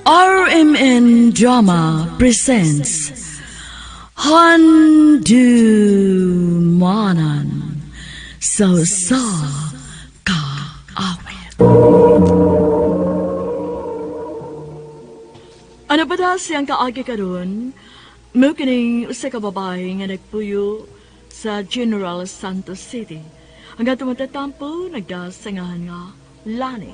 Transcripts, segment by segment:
RMN Drama presents Handumanan sa Usa Ka Awit. Ano ba na siyang kaagi karon? Mao kining usa ka babae nga nagpuyo sa General Santos City. Hanggang tumatatampo, nagdasangahan nga Lani.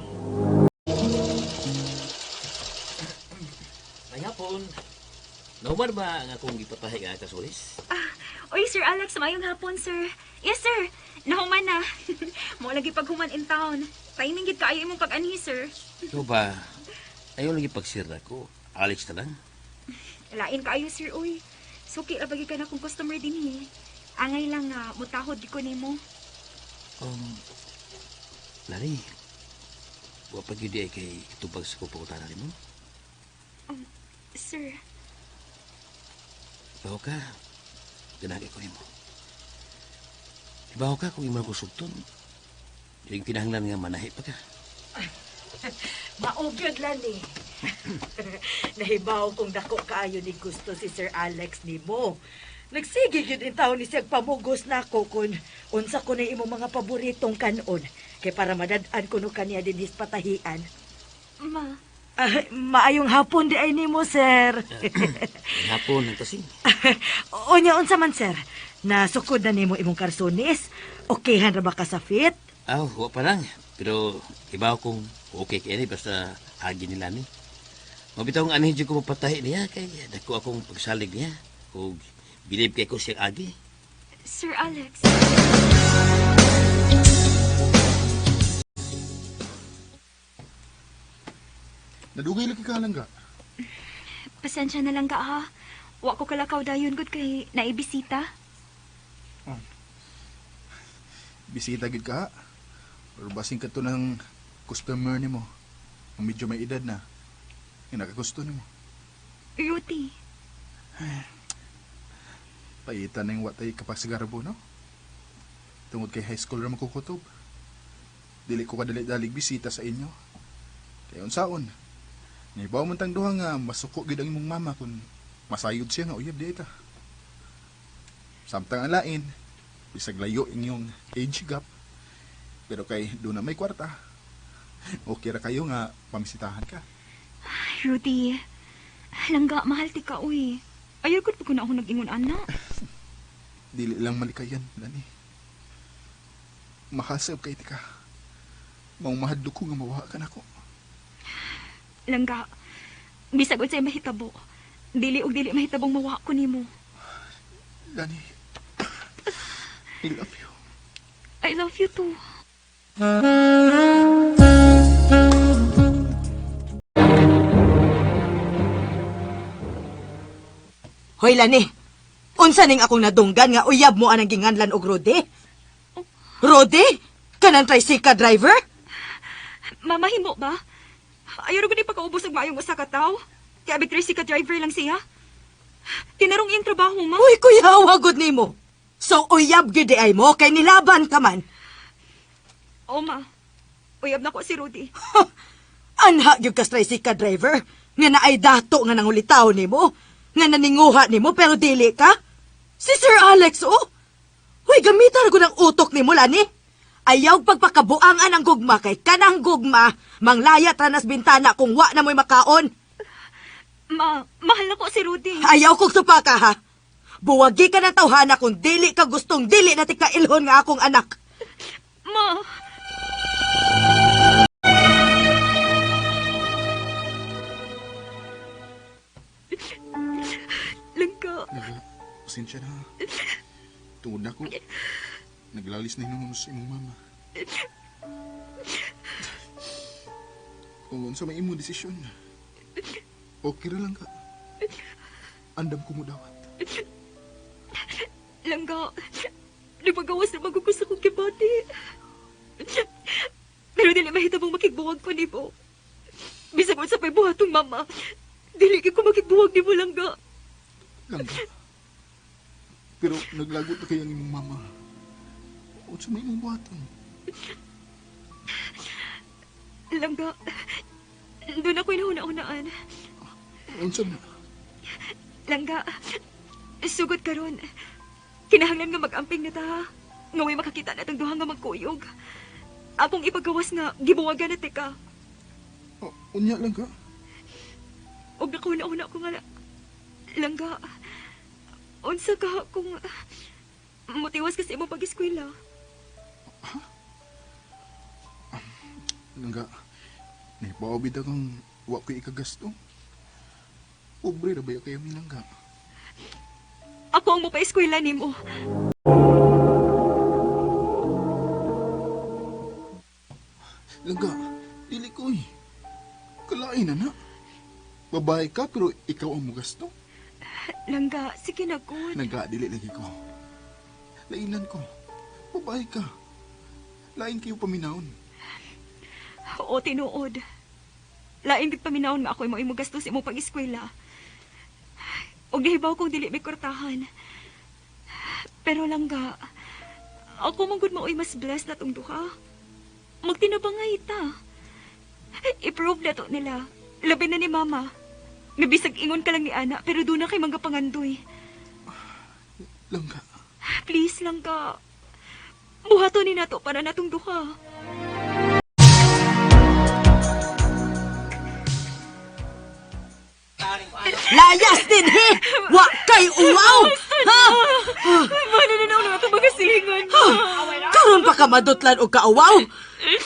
May hapon. Nauman ba ang akong gipatahi nga kasulis? Oy, Sir Alex, maayong hapon, sir. Yes, sir. Nahuman na. Mo lagi paghuman in town. Timing gid kaayo imong pag-anhi, sir. Ikaw ba? Ayaw lagi pagsira ko. Alex na lang. Lain kaayo, sir, uy. Suki ra bagi ka na kung customer dinhi. Angay lang nga mutahod di ko nimo. Lani, wa pa gyud ay kay tubag sa kong nimo. Sir, Ibaw ka. Ganagi ko nimo. Ibaw ka kung imo ko sugton. Yung kinahanglan nga manahi pa ka. Maugyod lan eh. Nahibaw kung dako kaayo ni gusto si Sir Alex nimo. Nagsige gyud in taon ni siyag pamugos nako kun unsa ko na imong mga paboritong kanon kay para madad-an kuno kaniya dinhis patahian. Ma. Ah, maayong hapon di ay nimo, sir. May hapon ang kasing. Unya unsa man, sir? Nasukod na nimo imong karsonis? Okayhan ra ba ka sa fit? Aw, wa pa lang. Pero ibaw kong okay kay ni basta agi nila ni. Mabitaw ang anhi jud ko mapatahi niya kay dako akong pagsalig niya. Ug bilib kay ko siyang agi. Sir Alex. Nadugay lagi ka lang ga. Pasensya na lang ka ha. Wa ko kalakaw dayon gud kay naibisita. Bisita gid ka. Or basing ka to ng customer nimo. Ang medyo may edad na. Yung nakagusto nimo. Ruti. Paitan na yung watay kapag sigarbo, no? Tungod kay high school ra makukutob. Dili ko kadali-dalig bisita sa inyo. Kaya unsaon? Naibaw man tang duha nga masuko gid ang imong mama kung masayod siya nga uyab di ita. Samtang ang lain, bisag layo inyong age gap. Pero kay doon na may kwarta. Okay ra kayo nga pamisitahan ka. Rudy. Langga, mahal ti ka, uy. Ayaw gud pag na ako nag-ingon ana. Dili lang malikayan, Lani. Mahasab kay tika. Maong mahadlok ko nga mawaha ka nako. Langga, bisag unsay mahitabo. Dili og dili mahitabong mawa ko nimo. Lani, I love you. I love you too. Hoy Lani, unsa ning akong nadunggan nga uyab mo anang ginganlan og Rode? Rode? Kanang tricycle driver? Mamahimo ba? Ayaw ra gud pagkaubos og maayong usa ka tawo. Kay abig tricycle driver lang siya. Tinarong iyang trabaho, ma. Uy, kuya, wagod nimo. So uyab gyud di ay mo kay nilaban ka man. O, ma. Uyab na ko si Rudy. Anha gyud ka tricycle driver nga naay dato nga nangulitaw nimo, nga naninguha nimo pero dili ka. Si Sir Alex oh. Uy, gamitan ko ng utok nimo lani. Ayaw pagpakabuangan ang gugma kay kanang gugma manglayat ra nas bintana kung wa na mo'y makaon. Ma, mahal na ko si Rudy. Ayaw kong supaka ha. Buwagi ka ng tawhana kung dili ka gustong dili na tika ilhon nga akong anak. Ma. Langga. Naga, pasensya na. Tungod na ko. Naglalis na hinuon sa imong mama. Kung unsa may imong desisyon, okay ra lang ka. Andam ko mo dawat. Langga, nagpagawas na magugusto kong kibati. Pero dili mahitabong makigbuwag ko nimo. Bisag unsa pa'y buhatong mama, dili gyud ko makigbuwag nimo, Langga. Langga. Pero naglagot na kayo ang imong mama. Unsa may imong buhaton? Langga, Doon ako'y nahuna-unaan. Unsa na? Langga, sugod karon. Kinahanglan nga mag-amping na ta. Nga way makakita na itong duha nga magkuyog. Akong ipagawas nga gibuwagan na tika. Oh, unya lang ka. Og nakahuna-una ko nga langga. Unsa ka kung motiwas ka sa imong pag-eskwela? Langga, nahibaw bitaw kang wa ko'y ikagasto. Pobre ra ba kayo mi langga? Ako ang mopa-eskwela nimo. Langga, dili ko eh. Kalain na na. Babae ka pero ikaw ang mugasto. Langga, sige na gud. Langga, dili lagi ko. Lainan ko. Babae ka. Lain kayo paminawon. Oo, tinuod. Lain gid paminawon nga ako imo imo gastos imong pag-eskwela. Og nahibaw kong dili may kwartahan. Pero langga, ako man gud maoy mas blessed na tong duha. Magtinabangay ta. I-prove na to nila. Labi na ni mama. Nga bisag ingon ka lang ni ana, pero doon na kay mga pangandoy. Langga, Please langga. Buhaton ni nato para natong duha. Layas din he! Wa kay uwaw! Ha? Mana na nauna itong mga silingan. Karon pa ka madutlan og kauwaw.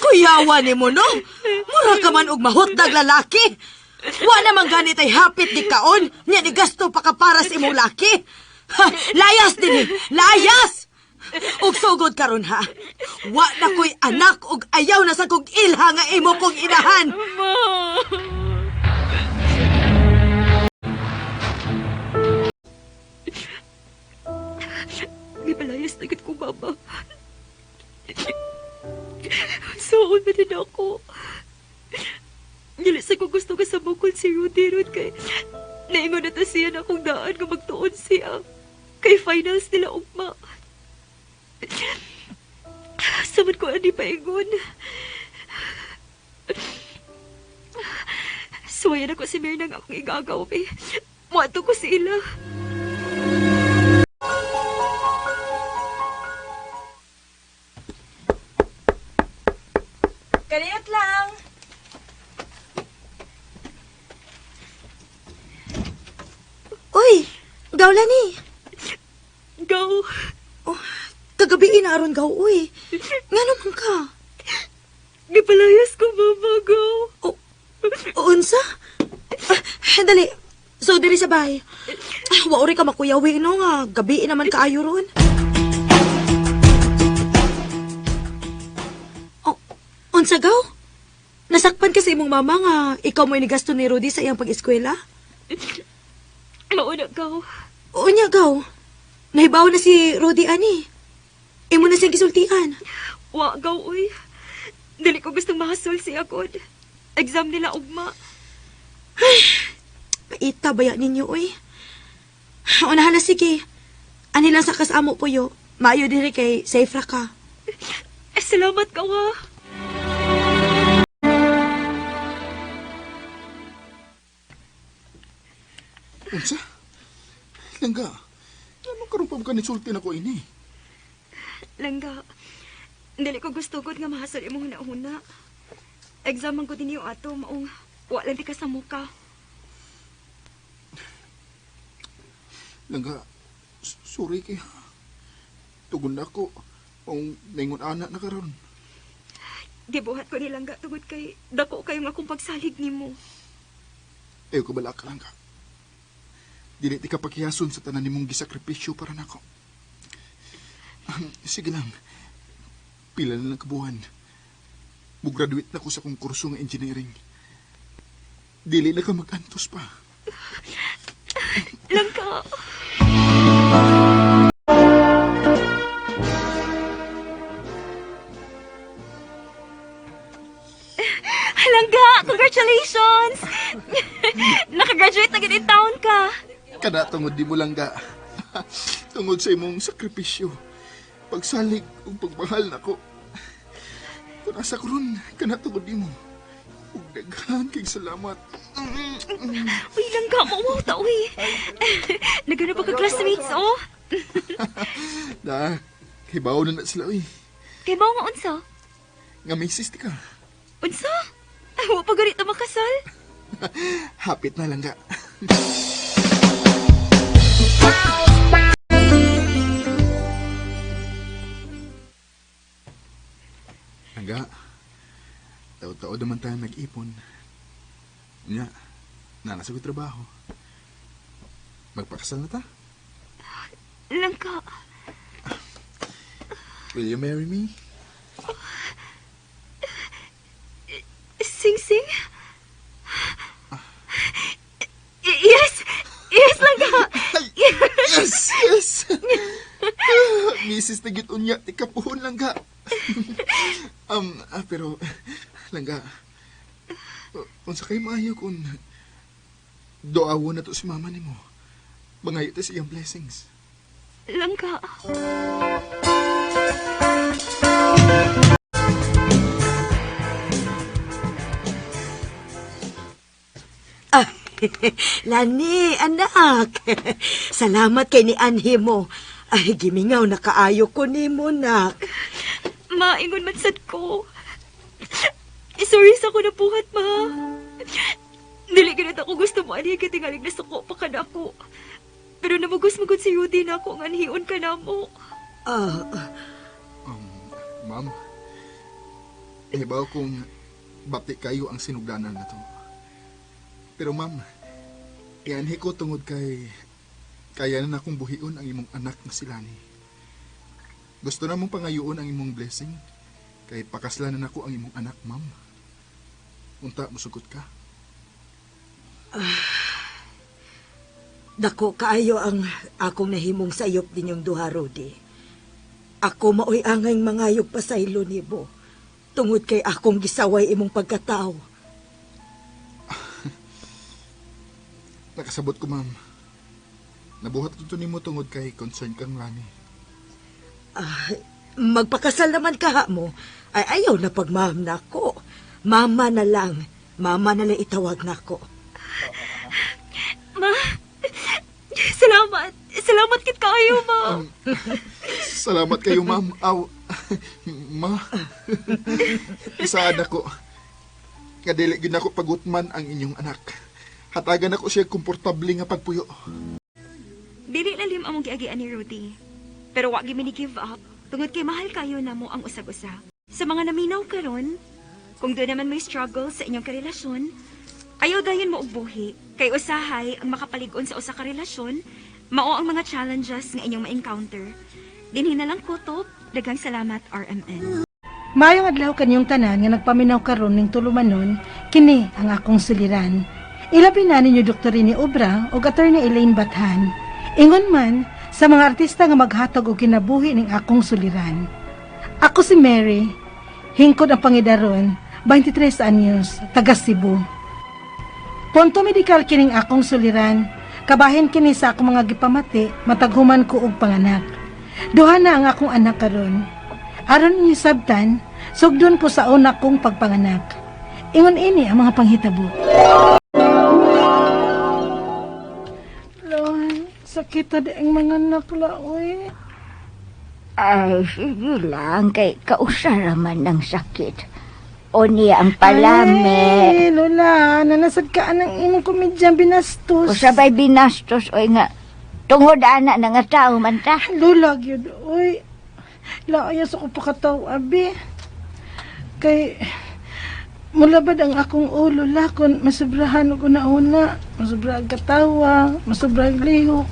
Kuyawa nimo no. Mura ka man og mahutdag lalaki. Wa naman ganit ay hapit ni kaon, nya ni gasto pa ka para sa imong laki. Ha, layas din eh, layas! Og sugod karon ha. Wa na ko'y anak og ayaw na sa kog ilha nga imo kong inahan. Ma! Gipalayas na gid ko, Mama. Suon ba din ako? Dili sa ko gusto ka sa bukol si Rudy ron kay naingon na ta siya na akong daan nga magtuon siya. Kay finals nila ugma. Saman ko ani paingon. Suwayan ako si Mirna nga akong igagaw, eh. Muadto ko sila. Kaniyot lang. Uy, gawla ni. Go! Oh, kagabi na aron gaw, uy. Ngano man ka? Gipalayas ko, Mama, go! O, unsa? Ah, dali. So, diri sa bahay. Ah, wa ori ka makuyawi no nga. Gabi naman kaayo ron. Oh, unsa gaw? Nasakpan ka sa imong mama nga ikaw mo inigasto ni Rudy sa iyang pag-eskwela? Mauna, go! Unya gaw. Nahibaw na si Rudy ani. Imo na siyang gisultian. Wa, go, uy. Dili ko gustong mahasol siya, God. Exam nila ugma. Paita baya ninyo, uy. Unahan na sige. Ani lang sa kasamo puyo. Maayo diri kay safe ra ka. Eh, salamat ka, ha. Unsa? Langga, ano karon pa ka nisulti na ko ini? Langga, dili ko gusto gud nga mahasol imong huna-huna. Exam man ko din yung ato, maong wa lang di ka sa muka. Langga, sorry kay. Tugon na ako. Ang ningon ana na karon. Gibuhat ko ni Langga tungod kay dako kayo nga akong pagsalig nimo. Ayaw ka balaka langga. Dili ti ka pakiyason sa tanan nimong gisakripisyo para nako. Sige lang. Pila na lang kabuhan. Mugraduate na ko sa kong kurso nga engineering. Dili na ka mag-antos pa. Langga. Langga, congratulations! Nakagraduate na gid in town ka. Kana tungod di mo langga. Tungod sa imong sakripisyo. Pagsalig ug pagmahal nako. Kung asa ko ron, kana tungod di mo. Ug daghan kay salamat. Uy, langga mo mo ta, uy. Nagano ba ka classmates, oh? Da, hibaw na na sila, uy. Kay mao nga unsa? Nga misis ti ka. Unsa? Ay, wa pa ganito makasal. Hapit na lang ga. Langga, tao-tao naman tayo nag-ipon. Nga, nana sa ko'y trabaho. Magpakasal na ta. Langga. Will you marry me? Sing Sing? Yes! Yes, langga! Yes! Yes! Mrs. Nagit unya, tikapuhon langga. Pero, langga, unsa kay maayo kung doawo na to si mama nimo. Mangayo ta sa iyang blessings. Langga. Ah, Lani, anak. Salamat kay ni Anhi mo. Ay, gimingaw na kaayo ko nimo, nak. Maingon man sad ko. Sorry sa ko nabuhat, ma. Dili ganit ako gusto mo anhi kay tingalig na suko pa ka na ako. Pero namugos magud si Rudy na ako ang anhion ka na mo. Ah, Ma'am, ibaw kung bati kayo ang sinugdanan na to. Pero ma'am, ianhi ko tungod kay kaya na akong buhion ang imong anak na si Lani. Gusto na mong pangayoon ang imong blessing kay pakaslanan nako ang imong anak, ma'am. Unta, musugot ka. Dako kaayo ang akong nahimong sayop ninyong duha, Rudy. Ako maoy angay mangayog pasaylo nimo. Tungod kay akong gisaway imong pagkatao. Nakasabot ko, ma'am. Nabuhat ko to nimo tungod kay concern kang Lani. Ah, magpakasal naman ka mo. Ay ayaw na pagma'am na ako. Mama na lang. Mama na lang itawag na ako. Ma, salamat. Salamat kit kaayo, ma. Salamat kayo, ma'am. Aw, ma. Isaad ako. Nga dili gyud nako pagutman ang inyong anak. Hatagan ako siya komportable nga pagpuyo. Dili lalim among giagian ni Rudy. Pero wa gyud mi ni give up tungod kay mahal kayo namo ang usag-usa. Sa mga naminaw karon, kung doon naman may struggle sa inyong karelasyon, ayaw dayon mo og buhi. Kay usahay ang makapalig-on sa usa ka relasyon, mao ang mga challenges nga inyong ma-encounter. Dinhi na lang kutob, daghang salamat RMN. Maayong adlaw kanyong tanan nga nagpaminaw karon ning tulumanon, kini ang akong suliran. Ilabi na ninyo Dr. Rini Obra ug Attorney Elaine Bathan. Ingon man sa mga artista nga maghatag og kinabuhi ning akong suliran. Ako si Mary, hingkod ang pangidaron, 23 anyos, taga Cebu. Punto medikal kining akong suliran, kabahin kini sa akong mga gipamati, mataghuman ko og panganak. Duha na ang akong anak karon. Aron inyo sabtan, sugdon ko sa una kong pagpanganak. Ingon ini ang mga panghitabo. Lohan, sakit na di ang mga anak la, oy. Ay, sige lang, kay kausara man ng sakit. O niya ang palame. Ay, Lola, nanasad ka ang imong komedyang binastos. O sabay binastos, oy nga, tungod ana na nga tao man ta. Lola, gyud, oy. Laaya sa ko pakataw, abi. Kay, mulabad ang akong ulo, la, kung masubrahan og una-una. Masubra ang katawa, masubra ang lihok.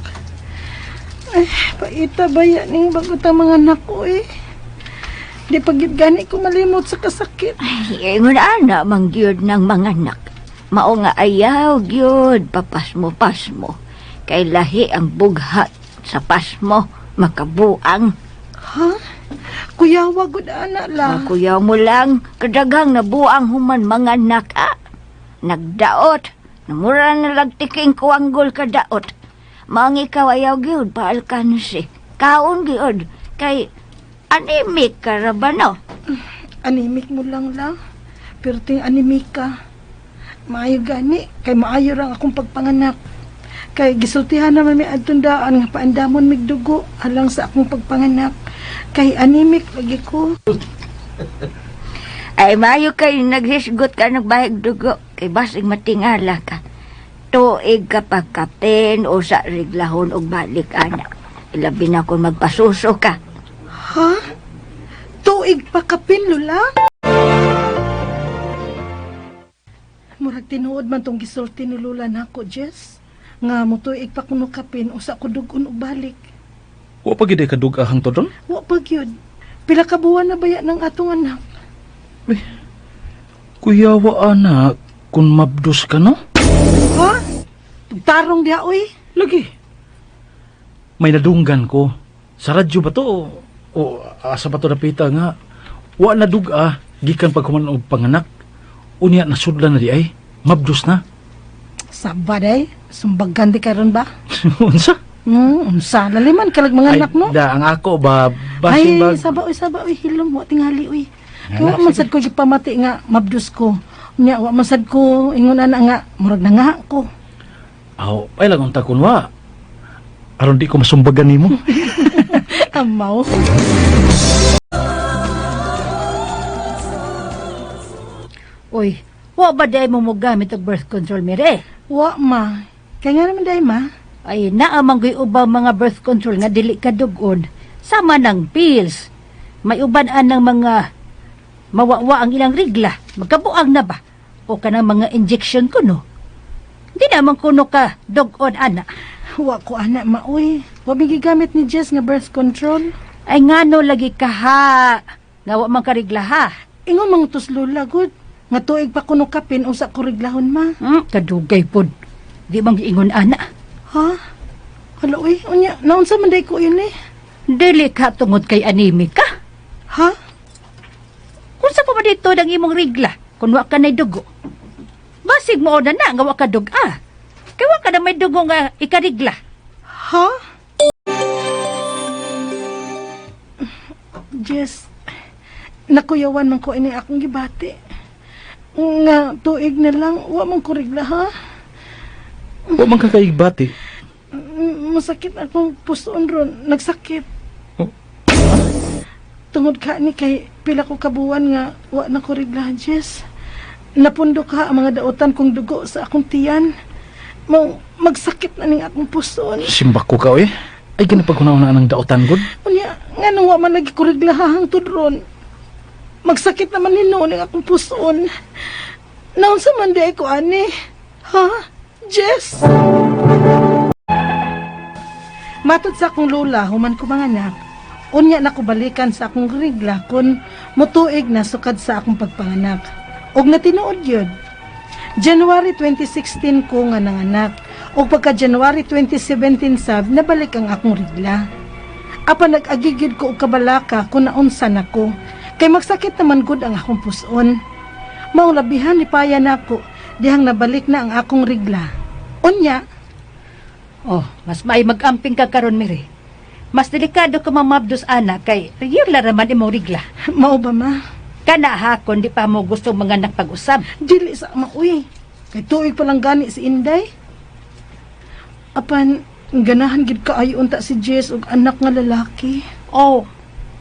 Ay, paita ba yan ning bagot ang mga anak ko, eh. Di pag gani ko malimot sa kasakit. Ay, ingon ana, mang gyud ng mga anak. Mao nga ayaw gyud, papasmo-pasmo. Kay lahi ang bughat sa pasmo, makabuang. Ha? Kuyawa, gud ana, la. Makuyaw mo lang, kadaghang nabuang human mga anak, ah. Nagdaot, namura na lagtiking kuwanggol kadaot. Maang ikaw ayaw gyud, paalkansi. Kaon gyud, kay anemic ka ra ba no? Anemic mo lang la. Pero ting anemic ka. Maayo gani kay maayo ra ang akong pagpanganak. Kay gisultihan naman mi adtong daan nga paandamon mig dugo alang sa akong pagpanganak. Kay anemic lagi ko. Ay, maayo kay naghisgot ka nagbahig dugo. Kay basig matingala ka. Tuig ka pa kapin o sa reglahon og balik, ana. Ilabi na kung magpasuso ka. Ha? Tuig pa kapin, Lola? Murag tinuod man tong gisulti ni Lola nako, Jess. Nga mutuig pa kuno kapin usa ko dugon og balik. Wa pa gid ay kadug-ahang to doon. Wa pa gyud. Pila ka buwan na baya ng atong anak? Kuyawa ana kun mabdos ka no? Ha? Tarong diha oy. Lagi. May nadunggan ko. Sa radyo ba to? O asa ba to napita nga? Wa na duga gikan paghuman og panganak. Unya nasudlan na di ay. Mabdos na. Saba day. Sumbagan di karon ba? Unsa? Unsa laliman kalag mga anak mo. Ay, da, ang ako ba basin Ay, ba? saba oy, saba oy, hilom wa tingali oy. Kay wa man sad ko gipamati nga mabdos ko. Nya wa man sad ko ingon ana nga murag na nga ko. Aw, ay lang unta kun wa. Aron di ko masumbagan nimo. Amaw. Uy, wa ba day mo mo gamit og birth control mere? Wa ma. Kay nga naman day ma. Ay, naamang goy ubang mga birth control nga dili ka dugon. Sama ng pills. May uban anang mga mawawa ang ilang rigla. Magkabuang na ba? O kanang mga injection kuno. Di naman kuno ka dugon ana. Wa ko ana ma oy. Wa mi gigamit ni Jess nga birth control. Ay ngano lagi ka ha? Nga wa man ka rigla ha? Ingon mang tuslola gud. Nga tuig pa kuno kapin usa ko riglahon ma. Kadugay pod. Di man giingon ana. Ha? Hala oy, unya naunsa man day ko yun eh. Dili ka tungod kay anemic ka. Ha? Kung sa pa ba dito ang imong rigla, kung wa ka na'y dugo. Basig mo na na, nga wa ka duga. Kay wa ka na may dugo nga ikarigla. Ha? Jess, nakuyawan man ko ini akong gibati. Nga tuig na lang, wa man ko rigla ha. Wa man ka kaigbati. Masakit akong pusoon ron, nagsakit. Oh. Tungod ka ni kay pila ko kabuwan nga wa na ko rigla, Jess. Napundo ka ang mga dautan kong dugo sa akong tiyan. Mau magsakit na ning akong pusoon. Simbak ko ka oy. Ay ginapaghunaw na ang daotan gud. Unya, nga nung wa man lagi ko riglahang tudron. Magsakit naman ni noon ang akong puson. Naunsa man di ko ani? Ha? Jess? Matod sa akong lola, human ko mga anak, unya na ko balikan sa akong rigla kun mutuig na sukad sa akong pagpanganak. Og natinuod yun. January 2016 ko nga nanganak. Og pagka January 2017 sab, nabalik ang akong rigla. Apan nag-agigid ko og kabalaka kung naunsa nako. Kay magsakit naman gud ang akong puson. Mao labihan ni paya nako dihang nabalik na ang akong rigla. Unya, Oh, mas may mag-amping ka karon mere. Mas delikado ka mamabdos ana kay regular raman imong rigla. Mao ba ma? Kana ha kun di pa mo gusto mga pag-usab. Dili sa maoy. Kay tuig pa lang gani si Inday. Apan ganahan gid kaayo unta si Jess og anak nga lalaki. Oh,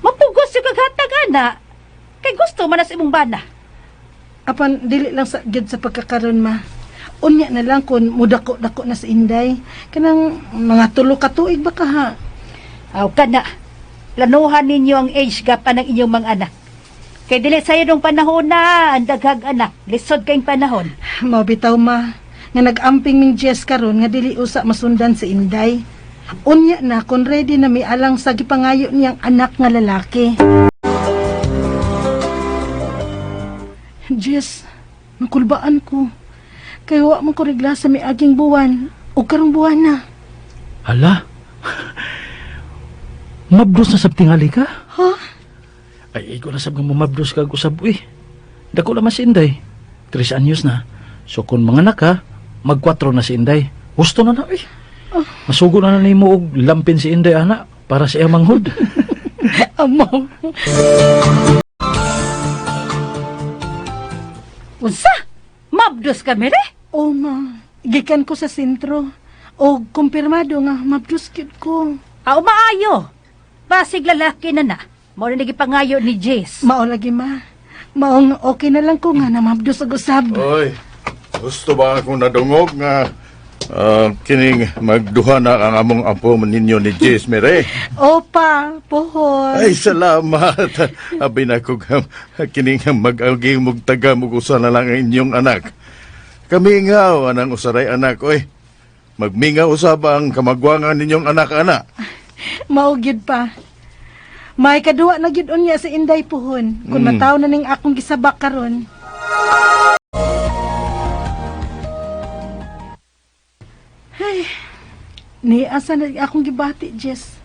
mapugos yung kaghatag ana. Kay gusto man na sa imong bana. Apan dili lang sa gid sa pagkakaron ma. Unya na lang kun mudako-dako na si Inday. Kanang mga tulo ka tuig ba ka ha? Aw kana. Planuhan ninyo ang age gap anang inyong mga anak. Kay dili sayo nung panahon na ang daghag anak. Lisod kayong panahon. Mao bitaw ma nga nag-amping ning Jess karon nga dili usa masundan si Inday. Unya na kun ready na mi alang sa gipangayo niyang anak nga lalaki. Jess, nakulbaan ko. Kay wa man ko regla sa miaging buwan o karong buwan na. Hala. Mabdos na sab tingali ka? Ha? Ay, ikaw na sab nga mamabdos ka usab uy. Dako naman si Inday. 3 anyos na. So kung mga ka, mag 4 na si Inday. Gusto na na uy. Masugo na na nimo og lampin si Inday ana para sa iyang manghod. Amaw. Unsa? Mabdos ka, Mary? Oh, ma. Gikan ko sa sentro. O kumpirmado nga mabdos gyud ko. Aw, maayo. Basig lalaki na na. Mao na gipangayo ni Jace. Mao lagi, ma. Maong okay na lang ko nga na mabdos og usab. Oy, gusto ba akong nadungog nga kining magduha na ang among apo ninyo ni Jess Mere? Opa, pohon. Ay, salamat. Abi na ko kining mag-aging mugtaga mugusa na lang ang inyong anak. Kami nga, anang usaray anak, oy. Magmingaw usab ang kamagwangan ninyong anak, anak. Mao gyud pa. May kaduwa na gyud unya sa Inday pohon. Kung mataw na ning akong gisabak karon. Ay, ni asa na akong gibati, Jess.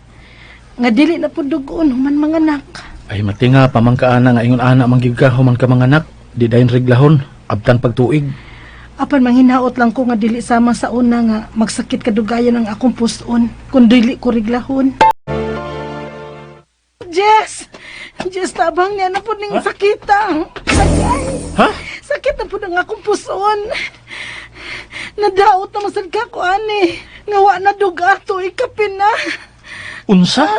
Nga dili na pud dugoon human mga anak. Ay matinga pamangkaana nga ingon ana man gyud ka human ka mga anak, di dayon reglahon, abtan pagtuig. Apan manghinaot lang ko nga dili sama sa una nga magsakit kadugayan ang akong puson kung dili ko reglahon. Jess! Jess, tabang niya na po ning sakita. Ha? Sakit na po ng akong puson. Nadaot na masad ka ko, ani. Nga wa na dugato, ikapin na. Unsa?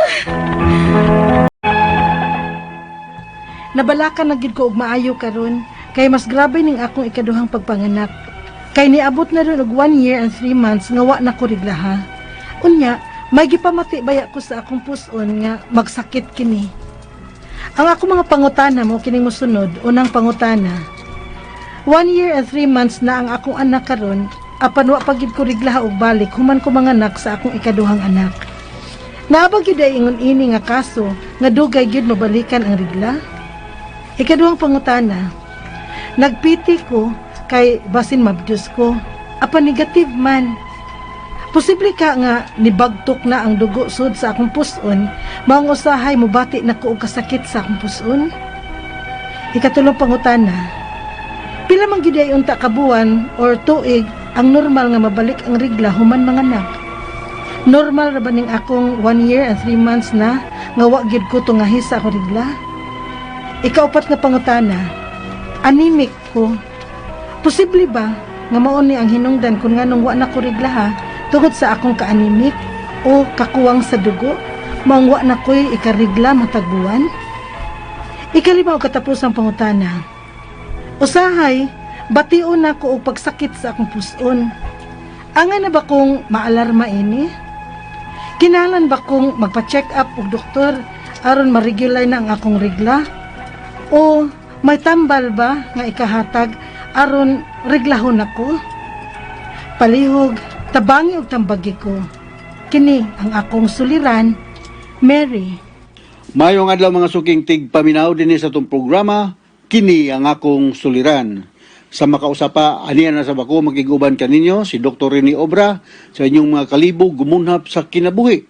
Nabalakan na gid ko og maayo karon kay mas grabe ning akong ikaduhang pagpanganak. Kay niabot na ron og 1 year and 3 months nga wa na ko reglaha. Unya, may gipamati baya ko sa akong puson nga magsakit kini. Ang akong mga pangutana mo kining mosunod, unang pangutana. 1 year and 3 months na ang akong anak karon, apan wa pa gid ko reglaha og balik human ko manganak sa akong ikaduhang anak. Naa ba gyud ay ingon ini nga kaso nga dugay gyud mabalikan ang regla? Ikaduhang pangutana, nagpiti ko kay basin mabdus ko, apan negative man. Posible ka nga nibagtok na ang dugo sud sa akong puson, maong usahay mobati na ko og kasakit sa akong puson. Ikatulong pangutana, pila man gyud ay unta ka buwan or tuig ang normal nga mabalik ang regla human manganak? Normal ra ba ning akong 1 year and 3 months na nga wa gyud ko tungahi sa akong regla? Ikaupat nga pangutana, anemic ko. Posible ba nga mao ni ang hinungdan kung nganong wa na ko reglaha tungod sa akong ka-anemic o kakuwang sa dugo, maong wa na ko'y ikarigla matag buwan? Ikalima o katapusang pangutana, usahay, bation na ko og pagsakit sa akong puson. Angay na ba kong maalarma ini? Kinahanglan ba kong magpa-check up og doktor aron ma-regular na ang akong regla? O may tambal ba nga ikahatag aron reglahon ako? Palihog, tabangi og tambagi ko. Kini ang akong suliran, Mary. Mayong adlaw, mga suking tigpaminaw, dinhi sa atong programa, Kini ang Akong Suliran. Sa makausapa, aniya na sa bako makiguban kaninyo si Dr. Rene Obra sa inyong mga kalibog gumunhap sa kinabuhi.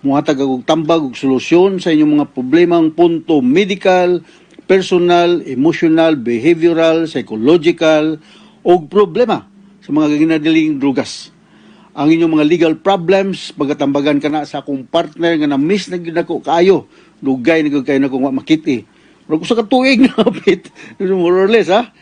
Muhatag og tambag ug solusyon sa inyong mga problemang punto medical, personal, emotional, behavioral, psychological ug problema sa mga ginadiling drugas, ang inyong mga legal problems, pagatambagan ka na sa akong partner nga na-miss na gyud nako kaayo. Dugay na gyud kayo na kung wa makiti. Murag usa ka tuig na hapit. More or less, ha.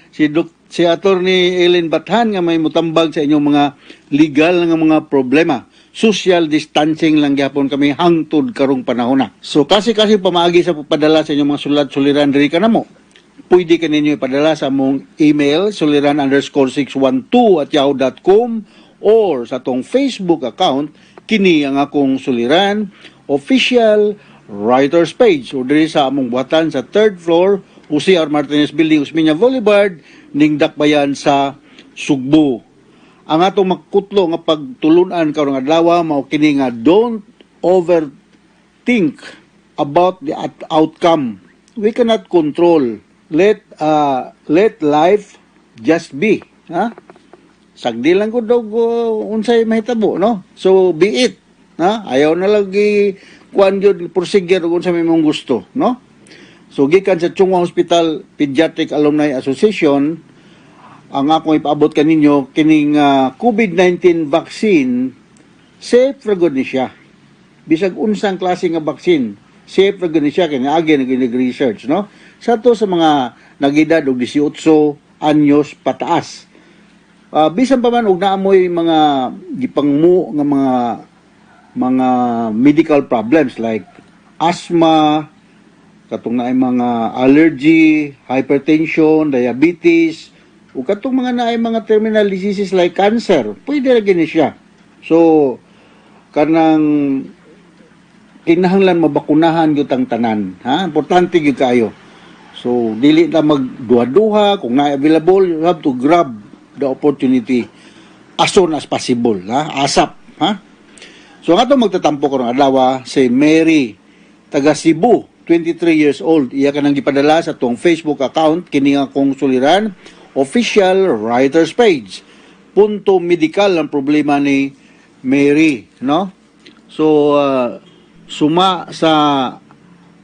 Si Attorney Ellen Bathan nga may mutambag sa inyong mga legal nga mga problema. Social distancing lang gyapon kami hangtod karong panahon na. So kasi pamaagi sa pagpadala sa inyong mga sulat suliran diri kanamo. Pwede ka ninyo ipadala sa among email suliran_612@yahoo.com or sa atong Facebook account, Kini ang Akong Suliran Official Writers Page, o diri sa among buhatan sa third floor, UCR Martinez Building, Osmeña Boulevard, ning Dakbayan sa Sugbo. Ang atong makutlo nga pagtulunan karong adlaw mao kini nga don't overthink about the outcome. We cannot control. Let life just be. Ha? Sagdi lang ko daw unsay mahitabo, no? So be it. Ha? Ayaw na lagi kuan gyud proceed ug unsa may mong gusto, no? So gikan sa Chong Hua Hospital Pediatric Alumni Association, ang akong ipaabot kaninyo kining COVID-19 vaccine, safe ra gud ni siya. Bisag unsang klase nga vaccine, safe ra gud ni siya kay niagi na gyud research, no? Sa to sa mga nagedad og 18 anyos pataas. Bisan pa man og naamoy mga gipangmu nga mga medical problems like asthma, katong naay mga allergy, hypertension, diabetes, ug katong mga naay mga terminal diseases like cancer, pwede ra gini siya. So kanang kinahanglan mabakunahan gyud ang tanan, ha? Importante gyud kaayo. So dili na magduha-duha. Kung na available, you have to grab the opportunity as soon as possible, ha? ASAP, ha? So ang atong magtatampo karong adlaw si Mary, taga Cebu, 23 years old. Iya kanang gipadala sa atong Facebook account, "Kini Akong Suliran Official Writers Page." Punto medical ang problema ni Mary, no? So suma sa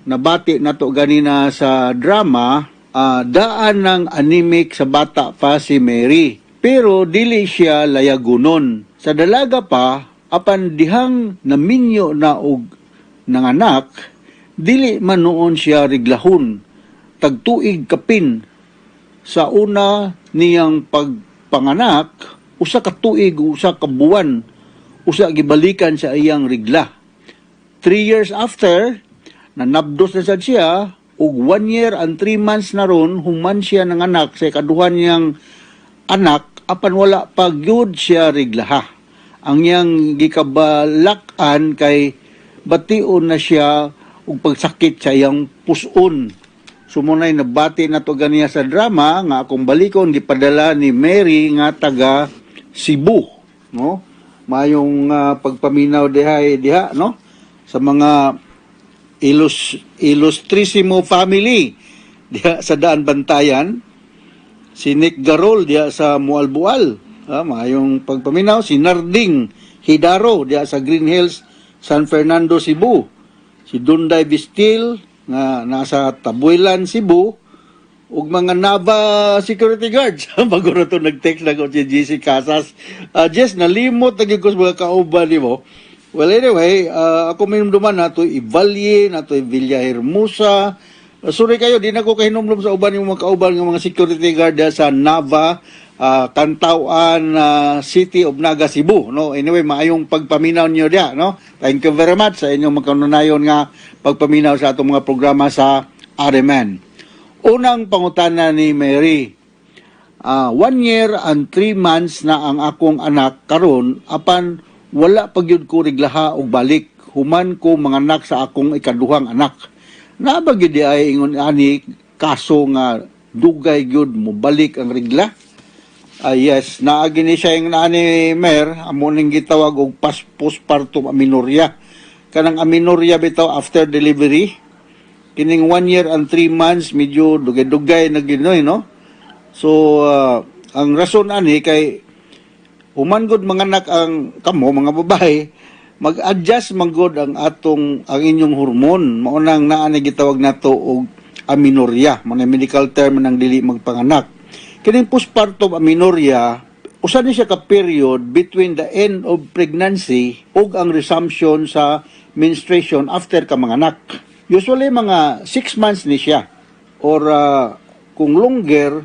nabati nato ganina sa drama, daan ng anemic sa bata pa si Mary. Pero dili siya layagunon. Sa dalaga pa, apan dihang naminyo na og nanganak, dili man noon siya riglahon. Tagtuig kapin sa una niyang pagpanganak, 1 ka tuig 1 ka buwan usa gibalikan sa iyang rigla. 3 years after, nanabdos na sad siya, ug 1 year and 3 months na ron, human siya nanganak sa ikaduha niyang anak, apan wala pa gyud siya riglaha. Ang iyang gikabalak-an kay bation na siya og pagsakit sa iyang puson. So mao nay nabati na to ganiya sa drama nga akong balikon, gipadala ni Mary nga taga Cebu, no? Mayong pagpaminaw diha diha, no? Sa mga Ilustrisimo family diha sa Daan Bantayan, si Nick Garol diha sa Mualbual. Ah, maayong pagpaminaw. Si Narding Hidaro diha sa Green Hills, San Fernando, Cebu. Si Dunday Bistil nga nasa Tabuelan, Cebu, ug mga Nava security guards. Bago na to nag-text na ko si GC Casas. Jess, nalimot na gyud ko sa mga kauban nimo. Well, anyway, ako minumduman nato Ivalye, nato Villahermosa. Sorry kayo, di na ko kahinumdum sa uban yung mga kauban ng mga security guard diha sa Nava, Cantawan, City of Naga, Cebu. No? Anyway, maayong pagpaminaw niyo diha. No? Thank you very much sa inyong makanunayon nga pagpaminaw sa atong mga programa sa RMN. Unang pangutana ni Mary, 1 year and 3 months na ang akong anak karon, apan wala pa gyud ko riglaha og balik human ko manganak sa akong ikaduhang anak. Naa ba gyud ay ingon ani kaso nga dugay gyud mo balik ang rigla? Ah, yes, naagi ni siya yung ani Mer, amo ning gitawag og postpartum amenorrhea. Kanang amenorrhea bitaw after delivery, kining 1 year and 3 months medyo dugay-dugay na ginoy, no? So ang rason ani kay human gud manganak ang kamo mga babae, mag-adjust man gud ang inyong hormone. Mao nang naa ni gitawag nato og amenorrhea, mga medical term ng dili magpanganak. Kining postpartum amenorrhea, usa ni siya ka period between the end of pregnancy ug ang resumption sa menstruation after ka manganak. Usually mga 6 months ni siya or kung longer,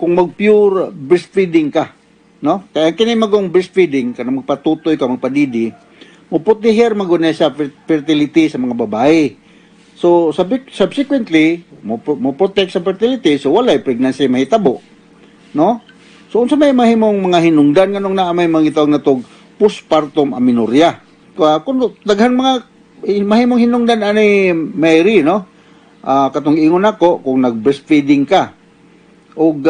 kung mag pure breastfeeding ka, no? Kaya kini magong breastfeeding kanang magpatutoy ka, magpadidi, muputiher maguna sa fertility sa mga babae. So subsequently mo protect sa fertility, so walay pregnancy mahitabo, no? So unsa may mahimong mga hinungdan nganong naa may mga gitawag na tog postpartum amenorrhea? Kung daghan mga mahimong hinungdan ani Mary, no? Katong ingon nako, kung nag-breastfeeding ka og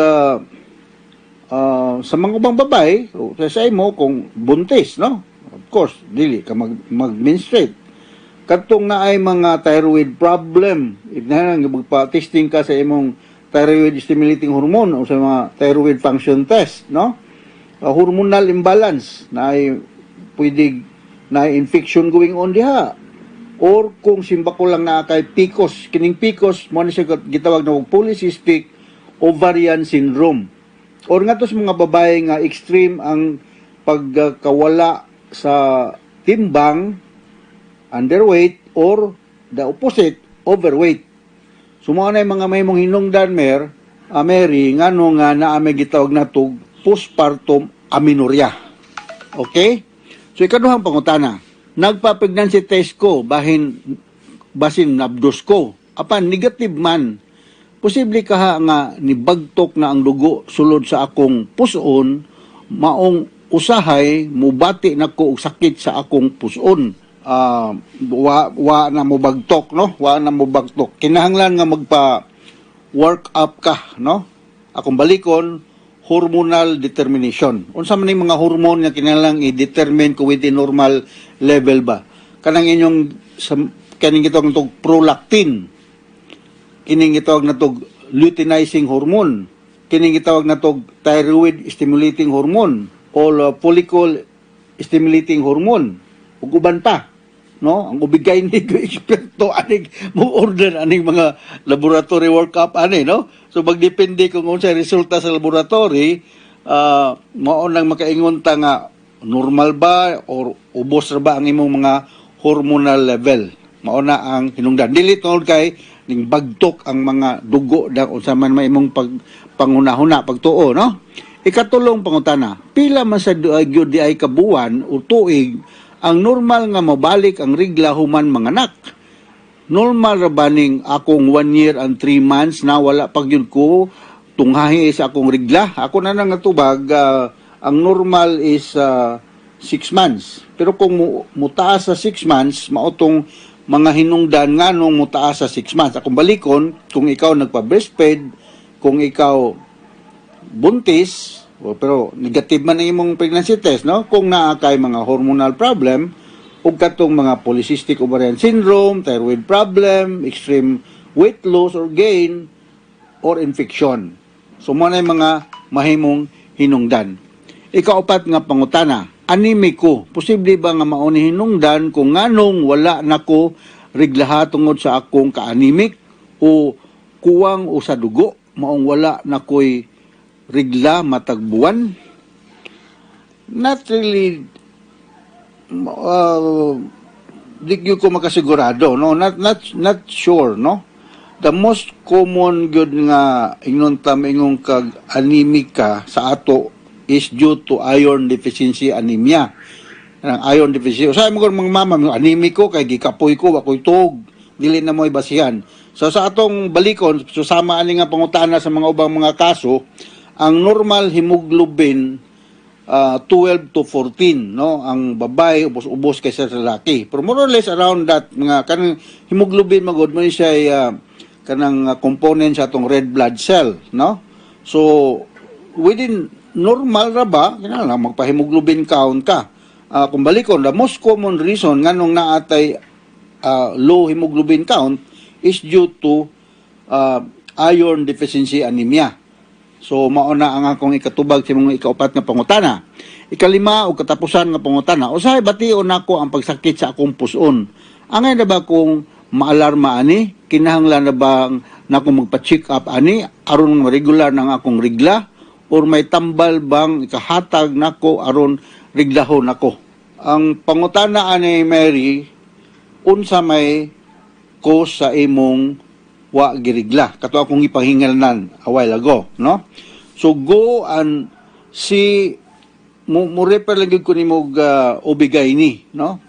sa mga ubang babae o sa imo kung buntis, no? Of course, dili ka mag-menstruate. Katong naay mga thyroid problem, if na magpa-testing ka sa imong thyroid stimulating hormone o sa mga thyroid function test, no? Hormonal imbalance na ay pwede na infection going on diha or kung simba ko lang na kay PCOS. Kining PCOS mo ni siya gitawag na og polycystic ovarian syndrome, or nga to sa mga babae nga extreme ang pagkawala sa timbang, underweight, or the opposite, overweight. So mao na yung mga may mong hinungdan, Mary, ngano nga naa may gitawag na tug postpartum amenorrhea. Okay? So ikaduhang pangutana, nagpa-pregnancy test ko bahin basin nabdos ko. Apan negative man. Posible kaha nga nibagtok na ang dugo sulod sa akong puson, maong usahay mubati nako og sakit sa akong puson. Wa na mobagtok, no? Wa na mobagtok. Kinahanglan nga magpa work up ka, no? Akong balikon, hormonal determination. Unsa man ning mga hormone nga kinahanglan i-determine kung within normal level ba? Kanang inyong sa, kaning gitawag natog prolactin. Kining gitawag natog luteinizing hormone. Kining gitawag natog thyroid stimulating hormone o follicle stimulating hormone ug uban pa, no? Ang ubigay ni ko eksperto aning mo order aning mga laboratory workup ani, no? So magdepende kung unsay resulta sa laboratory, mao nang makaingon ta nga normal ba or ubos ra ba ang imong mga hormonal level. Mao na ang hinungdan, dili tungod kay ning bagtok ang mga dugo da, unsa man may imong pag panghunahuna, pagtuo, no? Ikatulong pangutana, pila man sa gyud di ay kabuwan o tuig ang normal nga mobalik ang rigla human manganak? Normal ra ba ning akong 1 year and 3 months na wala pag yun ko tunghahi sa akong rigla? Ako na nang natubag, ang normal is 6 months. Pero kung mutaas sa 6 months, mao tong mga hinungdan nga nung mutaas sa 6 months. Akong balikon, kung ikaw nagpa-breastfeed, kung ikaw buntis, o, pero negative man ang imong pregnancy test, no? Kung naa kay mga hormonal problem, ug katong mga polycystic ovarian syndrome, thyroid problem, extreme weight loss or gain, or infection. So, mao na yung mga mahimong hinungdan. Ikaupat nga pangutana, anemic ko. Posible ba nga mao ni hinungdan kung nganong wala nako riglaha tungod sa akong ka-anemic o kuwang o sa dugo, maong wala na ko'y rigla matag buwan? Not really, di gyud ko makasigurado, no? Not sure, no? The most common gyud nga ingnon ta ingon kag anemic ka sa ato is due to iron deficiency anemia. Ang iron deficiency. Usahay mo mga mama, anemic ko kay gikapoy ko, wa ko'y tuog. Dili na mo'y basihan. So sa atong balikon, so sama ani nga pangutana sa mga ubang mga kaso, ang normal hemoglobin 12 to 14, no? Ang babae ubos-ubos kaysa sa lalaki. Pero more or less around that mga kanang hemoglobin magod mo siya kanang component sa atong red blood cell, no? So within normal ra ba, kinahanglan magpa-hemoglobin count ka. Kung balikon, the most common reason nganong naatay low hemoglobin count is due to iron deficiency anemia. So mao na ang akong ikatubag sa mga ikaupat nga pangutana. Ikalima o katapusan nga pangutana, usahay bation nako ang pagsakit sa akong puson. Angay na ba kung maalarma ani? Kinahanglan na ba nako magpa-check up ani aron regular ng akong rigla or may tambal bang ikahatag nako aron riglahon nako? Ang pangutana ani, Mary, unsa may cause sa imong wa girigla? Kato akong ipanghingalnan a while ago, no? So go and see mo refer lang gyud ko nimo og OB-GYN, no?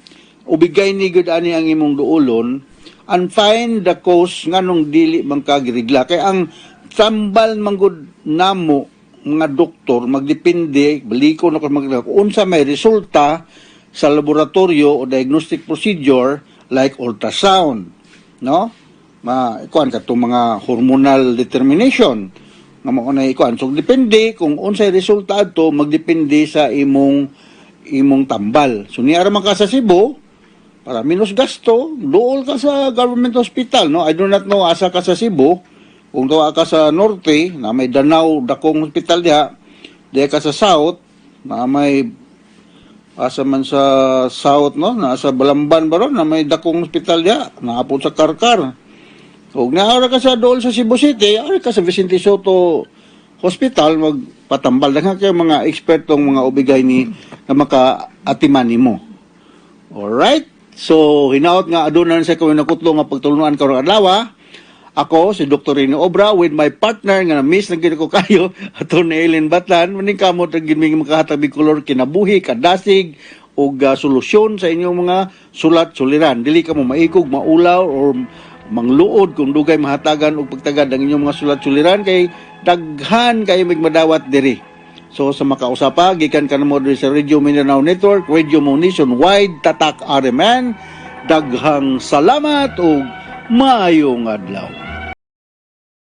OB-GYN gyud ani ang imong duolon and find the cause nganong dili man ka girigla. Kay ang tambal man gud namo mga doktor magdepende, baliko na ko mag unsa may resulta sa laboratorio o diagnostic procedure like ultrasound, no? Ma kuan katong mga hormonal determination nga mao na ikuan. So depende kung unsay resulta adto, magdepende sa imong imong tambal. So niara man ka sa Cebu, para minus gasto, duol ka sa government hospital, no? I do not know asa ka sa Cebu. Kung tuwa ka sa norte, na may Danao, dakong hospital diha, diha ka sa south, na may asa man sa south, no? Nasa Balamban ba ron, na may dakong hospital diha, naapod sa Carcar. Kung naara ka sa dool sa Cebu City, ara ka sa Vicente Soto Hospital, magpatambal. Daghan kayo mga ekspertong mga OB-GYN na maka-atiman nimo. Alright? So, hinaot nga aduna sa kami nakutlo nga pagtulunan karong adlaw. Ako, si Dr. Rene Obra, with my partner nga na-miss na gid ko kayo, Atty. Ellen Batlan, maning kamot ang gid makahatag kolor kinabuhi, kadasig, ug solusyon sa inyong mga sulat suliran. Dili ka mo maikog, maulaw or mangluod kung dugay mahatagan og pagtagad ang inyong mga sulat suliran kay daghan kayo magmadawat diri. So sa makausapa gikan kanamo diri sa Radio Mindanao Network, Radio Mo Nationwide, Tatak RMN. Daghang salamat ug maayong adlaw.